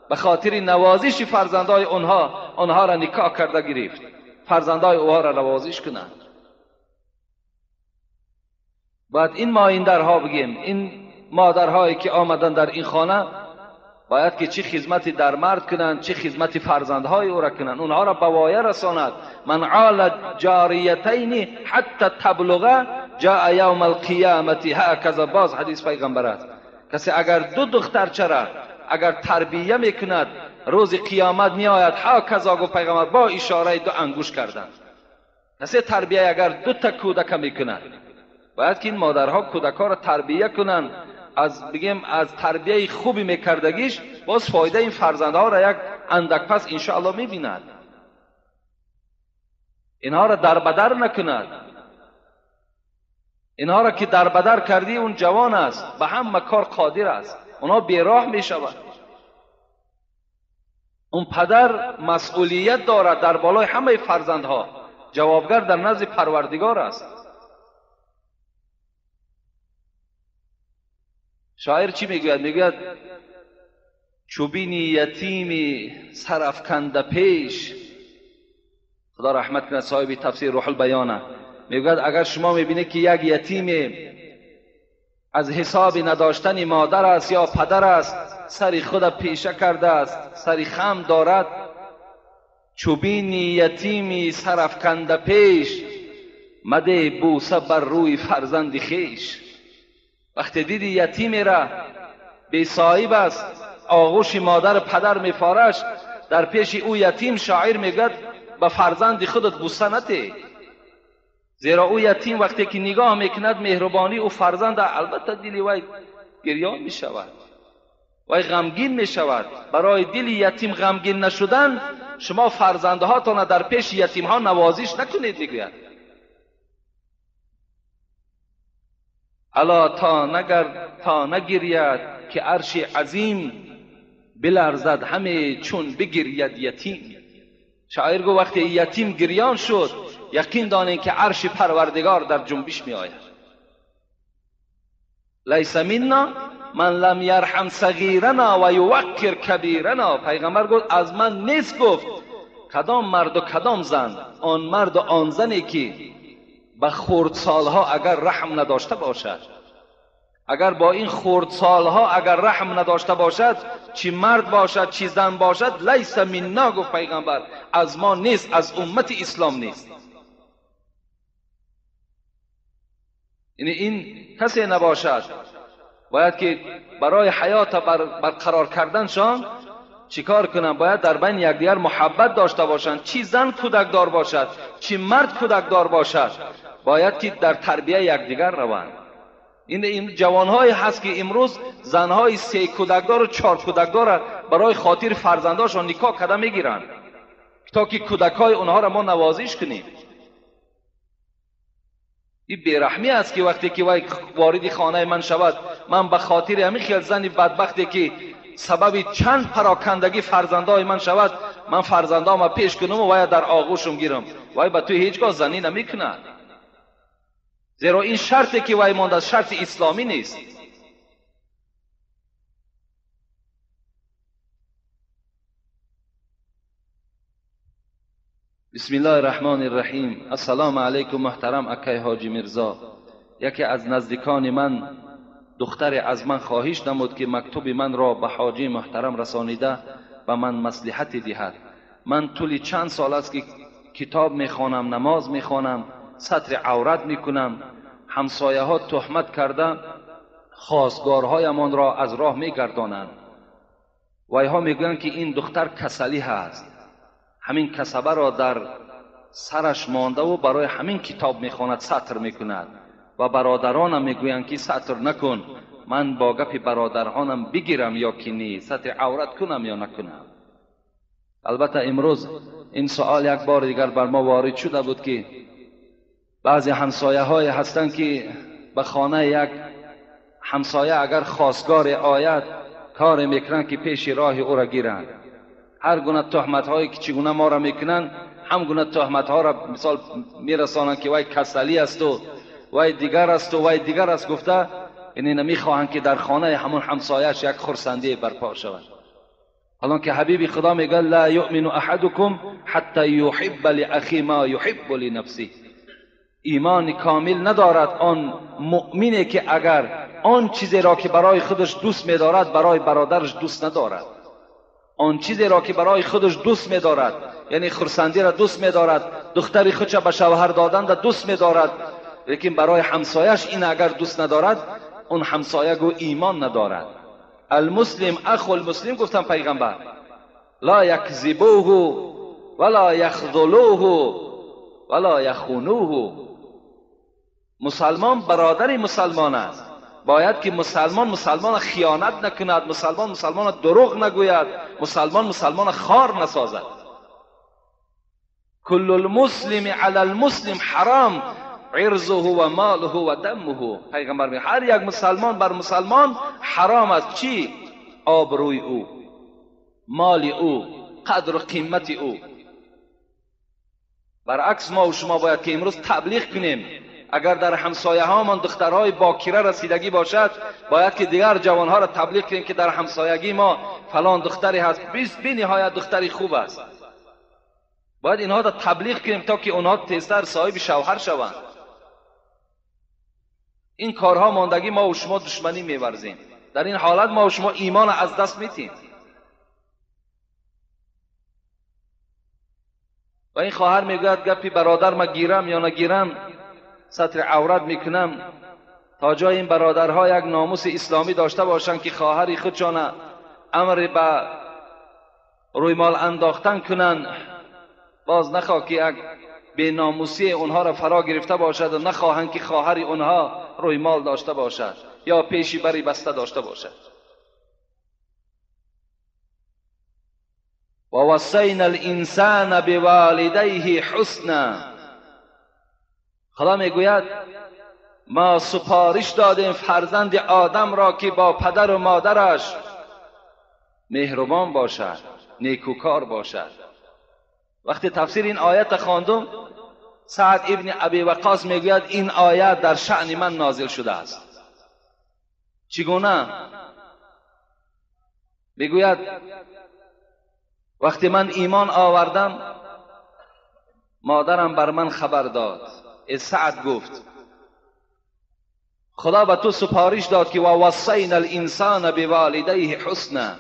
Speaker 1: Ба хотири навозиши фарзандҳои онҳо онҳоро никоҳ карда гирифт, фарзандҳои онҳоро навозиш кунанд. Бояд ин моиндарҳо бигем, ин модарҳое ки омаданд дар ин хона, бояд ки чӣ хизмати дар мард кунанд, чӣ хизмати фарзандҳои ӯро кунанд, онҳоро ба воя расонад. Ман ола ҷориятайни ҳатта таблуға ҷаа явма алқиёмати ҳаказа. Боз ҳадис пайғамбар аст. Касе агар 2 духтарчара агар тарбия мекунад, рӯзи қиёмат меояд ҳаказа, гуфт пайғамбар бо ишораи 2 ангушт карданд. Касе тарбия агар 2 та кӯдака мекунад, бояд ки ин модарҳо кӯдакҳоро тарбия кунанд. Аз бигем аз тарбияи хуби мекардагиш боз фоидаи ин фарзандҳоро як андак пас иншоаллоҳ мебинад. Инҳоро дарбадар накунад. Инҳоро ки дарбадар кардӣ, он ҷавон аст, ба ҳама кор қодир аст, онҳо бероҳ мешаванд. Он падар масъулият дорад дар болои ҳамаи фарзандҳо, ҷавобгар дар назди Парвардигор аст. Шоир чӣ мегӯяд? Мегӯяд: чӯбини ятими сарафканда пеш. Худо раҳмат кунад соҳиби тафсир Рӯҳулбаёна. Мегӯяд агар шумо мебинед ки як ятиме аз ҳисоби надоштани модар аст ё падар аст, сари худа пеша кардааст, сари хам дорад, чӯбини ятими сарафканда пеш, маде бӯса бар рӯи фарзанди хеш. Вақте диди ятимеро бесоҳиб аст, оғӯши модару падар мефораш, дар пеши ӯ ятим шоир мегӯяд ба фарзанди худат бӯса натеҳ. Зеро ӯ ятим вақте ки нигоҳ мекунад меҳрубонии ӯ фарзанда, албатта дили вай гирён мешавад, вай ғамгин мешавад. Барои дили ятим ғамгин нашудан, шумо фарзандҳоятонро дар пеши ятимҳо навозиш накунед, мегӯяд. Ало то нагиряд ки арши азим биларзад ҳаме чун бигиряд ятим. Шоир гуфт вақте ятим гирён шуд, яқин донед ки арши Парвардигор дар ҷунбиш меояд. Лайса минна ман лам ярҳам сағирана ва юваққир кабирана. Пайғамбар гуфт аз ман нест, гуфт кадом марду кадом зан, он марду он зане ки ба хурдсолҳо агар раҳм надошта бошад, агар бо ин хурдсолҳо агар раҳм надошта бошад, чӣ мард бошад чӣ зан бошад, лайса минна, гуфт пайғамбар, аз мо нест, аз уммати ислом нест. Яъне ин касе набошад, бояд ки барои ҳаёта барқарор карданшон чӣ кор кунанд? Бояд дар байни якдигар муҳаббат дошта бошанд. Чӣ зан кӯдакдор бошад, чӣ мард кӯдакдор бошад, бояд ки дар тарбияи якдигар раванд. Ин ҷавонҳое ҳаст ки имрӯз занҳои 3 кӯдакдору 4 кӯдакдорро барои хотири фарзандошон никоҳ карда мегиранд, то ки кӯдакҳои онҳоро мо навозиш кунем. این بیرحمی است که وقتی که وی وارد خانه من شود، من به خاطر همین خیال زن بدبختی که سبب چند پراکندگی فرزندای من شود، من فرزندام پیش کنم و وی در آغوشم گیرم. وی به تو هیچگاه زنی نمیکند، زیرا این شرطی که وی مانده شرط اسلامی نیست. بسم الله الرحمن الرحیم. السلام علیکم محترم اکای حاجی میرزا. یکی از نزدیکان من دختر از من خواهش نمود که مکتوب من را به حاجی محترم رسانیده و من مصلحت دهد. من طول چند سال است که کتاب میخوانم، نماز میخوانم، ستر عورت میکنم. همسایه ها تهمت کرده خواستگارهایمان را از راه میگردانند. ویها میگویند که این دختر کسلی هست، همین کسبه را در سرش مانده و برای همین کتاب میخواند، ستر میکند. و برادرانم میگویند که ستر نکن. من با گپ برادرانم بگیرم یا که نی، ستر عورت کنم یا نکنم؟ البته امروز این سوال یک بار دیگر بر ما وارد شده بود که بعضی همسایه های هستند که به خانه یک همسایه اگر خواستگار آید کار میکنند که پیش راه او را گیرند. هر گونه تهمت هایی که چگونه ما را میکنند، هم گونه تهمت ها را مثال میرسانند که وای کسلی است و وای دیگر است و وای دیگر است گفته، یعنی نمیخواهند که در خانه همون همسایه‌اش یک خرسندی برپا شود. حالا که حبیب خدا میگه لا یؤمن احدکم حتی یحب لاخی ما یحب لنفسه. ایمان کامل ندارد آن مؤمنی که اگر آن چیزی را که برای خودش دوست میدارد برای برادرش دوست ندارد. آن چیزی را که برای خودش دوست می‌دارد، یعنی خرسندی را دوست می‌دارد، دختری خودش به شوهر دادن را دوست می‌دارد، لیکن برای همسایش این اگر دوست ندارد، اون همسایه گو ایمان ندارد. المسلم اخو المسلم گفتن پیغمبر، لا یکذبوه ولا یخذلوه ولا یخونوه. مسلمان برادر مسلمان است. باید که مسلمان مسلمان خیانت نکند، مسلمان مسلمان دروغ نگوید، مسلمان مسلمان خار نسازد. کل المسلم علی المسلم حرام عرضه و ماله و دمه. پیغمبر میگه هر یک مسلمان بر مسلمان حرام است چی؟ آبروی او، مال او، قدر و قیمت او. برعکس ما و شما باید که امروز تبلیغ کنیم. اگر در همسایه هامان دخترهای باکره رسیدگی باشد، باید که دیگر جوانها را تبلیغ کنیم که در همسایگی ما فلان دختری هست، بی نهایت دختری خوب است. باید اینها را تبلیغ کنیم تا که اونها تیزتر صاحب شوهر شوند. این کارها ماندگی ما و شما دشمنی می‌ورزیم. در این حالت ما و شما ایمان از دست میتیم. و این خواهر میگوید گپی برادر ما گیرم یا نگیرم، ستر عورت میکنم، تا جای این برادرها یک ناموس اسلامی داشته باشند که خواهری خودشان امر به روی مال انداختن کنند، باز نخواه که یک به ناموسی اونها را فرا گرفته باشد و نخواهند که خواهری اونها روی مال داشته باشد یا پیشی بری بسته داشته باشد. و وصینا الانسان بوالدیه حسنا. خدا میگوید ما سپارش دادیم فرزند آدم را که با پدر و مادرش مهربان باشد، نیکوکار باشد. وقتی تفسیر این آیت خواندم، سعد ابن ابی وقاص میگوید این آیت در شأن من نازل شده است. چگونه؟ میگوید وقتی من ایمان آوردم، مادرم بر من خبر داد. سعد گفت خدا به تو سپارش داد که و وصینا الانسان بوالدیه حسنا،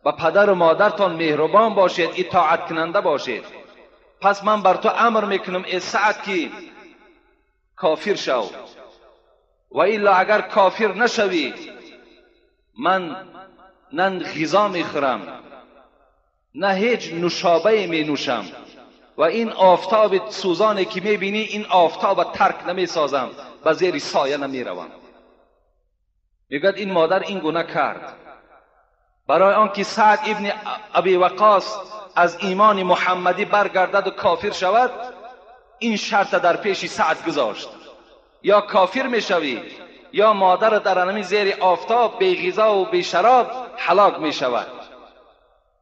Speaker 1: و پدر و مادرتان مهربان باشید، اطاعت کننده باشید. پس من بر تو امر میکنم ای سعد که کافر شو، و الا اگر کافر نشوی من نه غذا میخورم نه هیچ نوشابه می نوشم، و این آفتاب سوزانی که میبینی این آفتاب ترک نمیسازم، به زیر سایه نمیروم. میگوید این مادر این گونه کرد برای آنکه سعد ابن ابی وقاص از ایمان محمدی برگردد و کافر شود. این شرط در پیش سعد گذاشت. یا کافر میشوی یا مادر در انمی زیر آفتاب بی غذا و بی شراب هلاک میشود.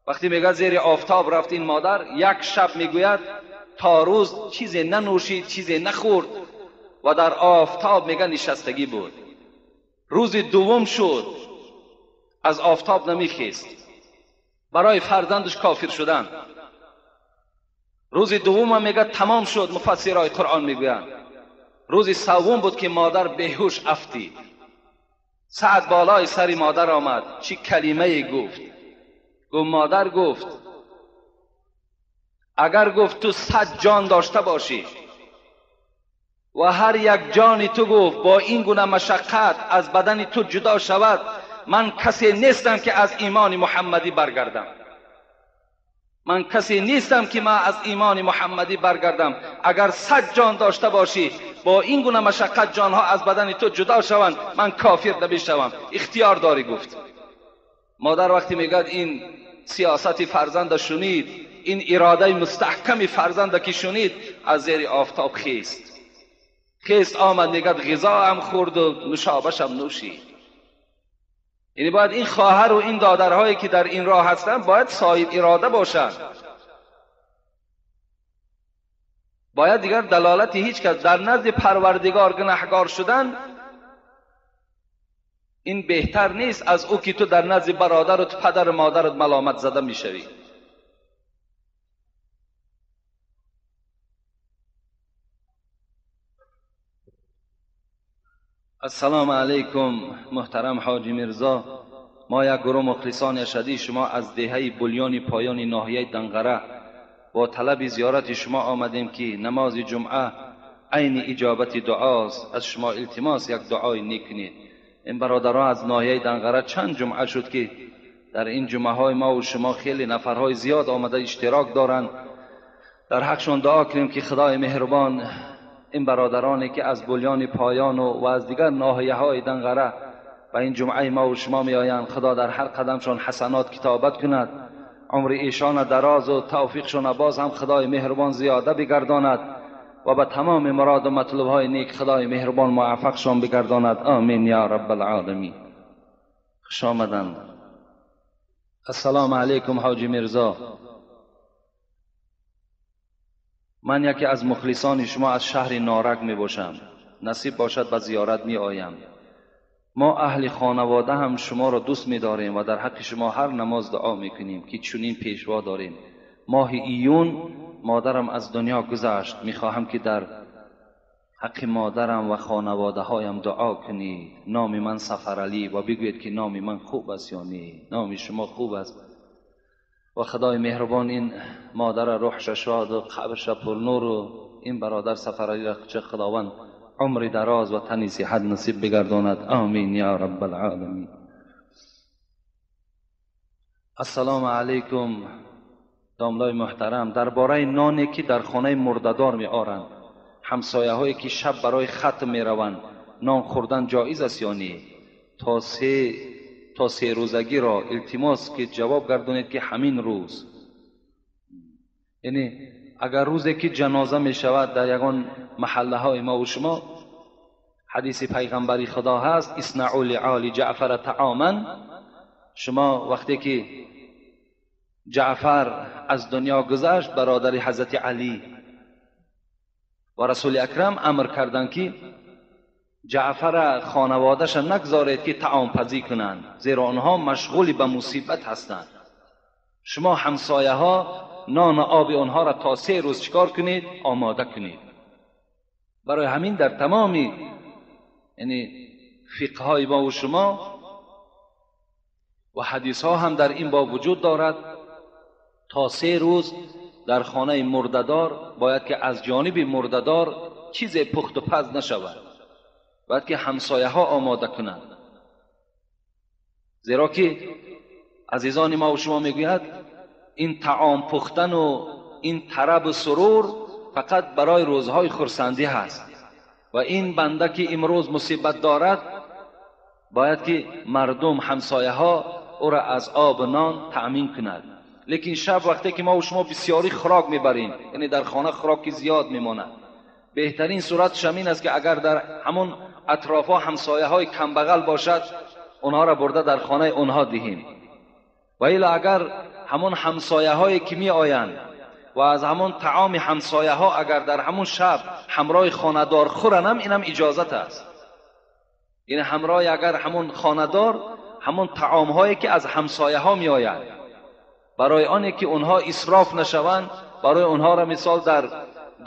Speaker 1: وقتی میگه زیر آفتاب رفت این مادر، یک شب میگوید تا روز چیزی ننوشید، چیزی نخورد و در آفتاب میگه نشستگی بود. روز دوم شد از آفتاب نمیخیست، برای فرزندش کافر شدن. روز دوم هم میگه تمام شد، مفسرهای قرآن میگویند. روز سوم بود که مادر بیهوش افتید. سعد بالای سر مادر آمد، چی کلمه گفت؟ گفت مادر، گفت اگر گفت تو 100 جان داشته باشی و هر یک جانی تو گفت با این گونه مشقت از بدن تو جدا شود، من کسی نیستم که از ایمان محمدی برگردم. من کسی نیستم که من از ایمان محمدی برگردم. اگر 100 جان داشته باشی با این گونه مشقت جانها از بدن تو جدا شوند، من کافر نمیشوم، اختیار داری. گفت مادر وقتی میگه این سیاست فرزند شنید، این اراده مستحکم فرزند که شنید، از زیر آفتاب خیست خیست آمد، میگه غذا هم خورد و نوشابش هم نوشید. یعنی باید این خواهر و این دادرهایی که در این راه هستند باید صاحب اراده باشند. باید دیگر دلالت هیچ کس در نزد پروردگار گناهگار شدن این بهتر نیست از او که تو در نزد برادر و پدر و مادرت ملامت زده میشوی. السلام علیکم محترم حاجی میرزا، ما یک گروه مخلصان اشدی شما از دهه بلیان پایان ناحیه دنقره با طلب زیارت شما آمدیم که نماز جمعه عین اجابت دعاست. از شما التماس یک دعای نیک کنید. این برادران از ناحیه دنقره چند جمعه شد که در این جمعه های ما و شما خیلی نفرهای زیاد آمده اشتراک دارند. در حقشون دعا کنیم که خدای مهربان این برادرانی که از بلیان پایان و از دیگر ناحیه های دنقره و این جمعه ما و شما می آیند، خدا در هر قدمشون حسنات کتابت کند، عمر ایشان دراز و توفیقشون باز هم خدای مهربان زیاده بگرداند و به تمام مراد و مطلوب های نیک خدای مهربان موفقشان بگرداند. آمین یا رب العالمین. خوش آمدند. السلام علیکم حاجی میرزا، من یکی از مخلصان شما از شهر نارک می باشم. نصیب باشد به زیارت می آیم. ما اهل خانواده هم شما را دوست می داریم و در حق شما هر نماز دعا می کنیم که چنین پیشوا داریم. ماه ایون مادرم از دنیا گذشت. می خواهم که در حق مادرم و خانواده هایم دعا کنید. نام من سفرعلی و بگویید که نام من خوب است یا نه. نام شما خوب است و خدای مهربان این مادر روحش شاد و قبرش پر نور و این برادر سفرعلی را چه خداوند عمر دراز و تنی صحت نصیب بگرداند. آمین یا رب العالمین. السلام علیکم داملای محترم، درباره نانی که در خانه مرده‌دار می آرند، همسایه هایی که شب برای ختم می روند، نان خوردن جایز است یا نه؟ تا سه روزگی را التماس که جواب گردانید که همین روز، یعنی اگر روزی که جنازه می شود در یگان محله های ما و شما، حدیث پیغمبری خدا هست اصنعوا لآل جعفر طعاما. شما وقتی که جعفر از دنیا گذشت، برادر حضرت علی، و رسول اکرم امر کردند که جعفر خانواده‌اش نگذارید که طعام پزی کنند، زیرا آنها مشغول به مصیبت هستند. شما همسایه ها نان و آب آنها را تا 3 روز چکار کنید؟ آماده کنید. برای همین در تمامی یعنی فقه های ما و شما و حدیث ها هم در این باب وجود دارد، تا 3 روز در خانه مرده‌دار باید که از جانب مرده‌دار چیز پخت و پز نشود، باید که همسایه ها آماده کنند. زیرا که عزیزان ما و شما میگوید این طعام پختن و این طرب و سرور فقط برای روزهای خرسندی هست و این بنده که امروز مصیبت دارد باید که مردم همسایه ها او را از آب و نان تأمین کند. لیکن شب وقتی که ما و شما بسیاری خوراک میبریم، یعنی در خانه خوراک زیاد میماند، بهترین صورتش این است که اگر در همون اطرافا همسایه های کمبغل باشد، اونها را برده در خانه اونها دهیم. و الا اگر همون همسایه های که می آیند و از همون طعام همسایه ها اگر در همون شب همراه خانه‌دار خورن هم، اینم اجازت است. این همراه اگر همون خانه‌دار همون طعام هایی که از همسایه ها می آید، برای آنی که اونها اسراف نشوند، برای اونها را مثال در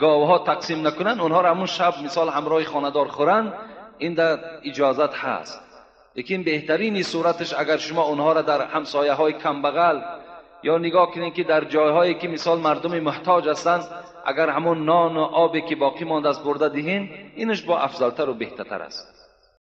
Speaker 1: گاوها تقسیم نکنن، اونها را همون شب مثال همراه خانه‌دار خورن، این در اجازت هست. لیکن بهترین صورتش اگر شما اونها را در همسایه های کمبغل یا نگاه کنین که در جایهایی که مثال مردم محتاج هستند، اگر همون نان و آبی که باقی مانده از برده دهین، اینش با افضلتر و بهتر است.